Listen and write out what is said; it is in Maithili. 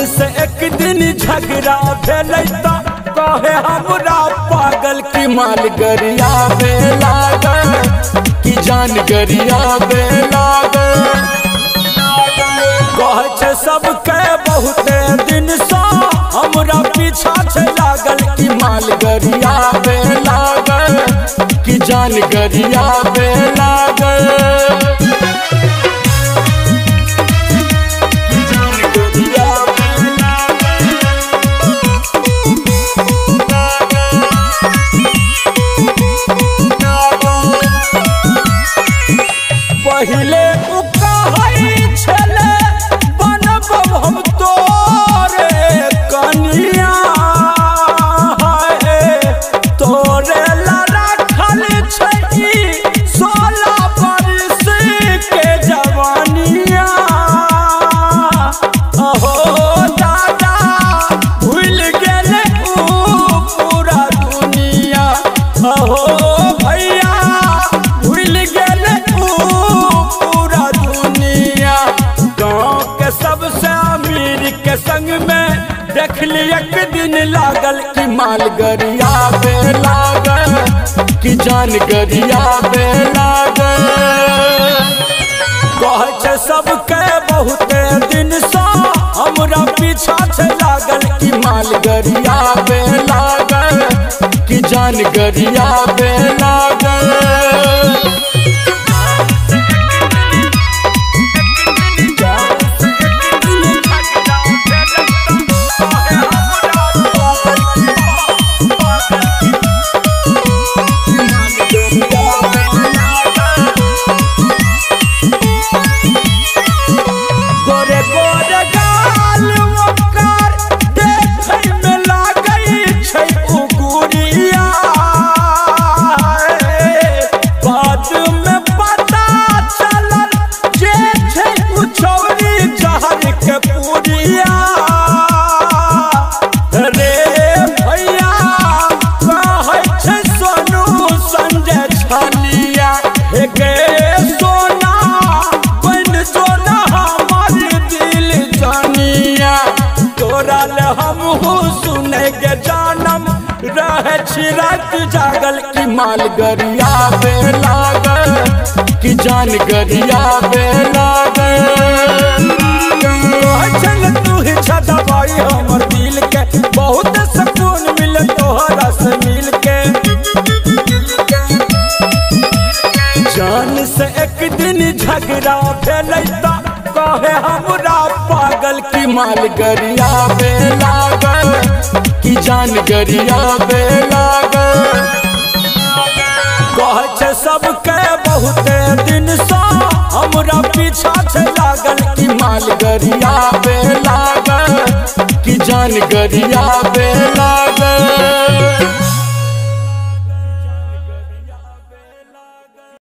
जान से एक दिन झगड़ा भेलै त कहे हमरा पागल की माल गरिया बे लागल की जान गरिया बे लागल। कहै छै सबके बहुते दिन सँ हमरा पीछा छै लागल की माल गरिया बे लागल की जान गरिया बे लागल। पहिले उ कहै छलै बनबौ हम तोरे कनिया, तोरे ला राखल छै 16 बरस के जवानिया। अहो दादा भूल गेलै उ पूरा दुनिया, अहो भैया भूल गेलै उ पूरा दुनिया। गाँव के सबसे अमीर के संग में देखली एक दिन लागल की माल गरिया बे लागल की जान गरिया बे लागल। कहै छै सबके बहुते दिन सँ हमरा पीछा छै लागल की माल गरिया बे लागल की जान गरिया बे लागल। गोरे गोरे गाल ओकर देखै में लागै छै उ गुड़िया, बाद में पता चलल जे छै उ छौरी जहर के पुड़िया। रे भैया कहै छै सोनू संजय छलिया, हे गे सोना बन सोना हमर दिल जानिया। तोरा ले हमहू सुनै के जानम रहे छी रात जागल की माल गरिया बे लागल की जान गरिया बे लागल। कहै छल तू ही छह दवाई हमर दिल के, बहुत सुकून मिले तोहरा से मिल के। जान से एक दिन झगड़ा भेलै त कहे हमरा पागल की माल गरिया बे लागल की जान गरिया बे लागल। कहै छै सबके बहुते दिन सँ हमरा पीछा छै लागल की माल गरिया बे लागल की जान गरिया बे लागल।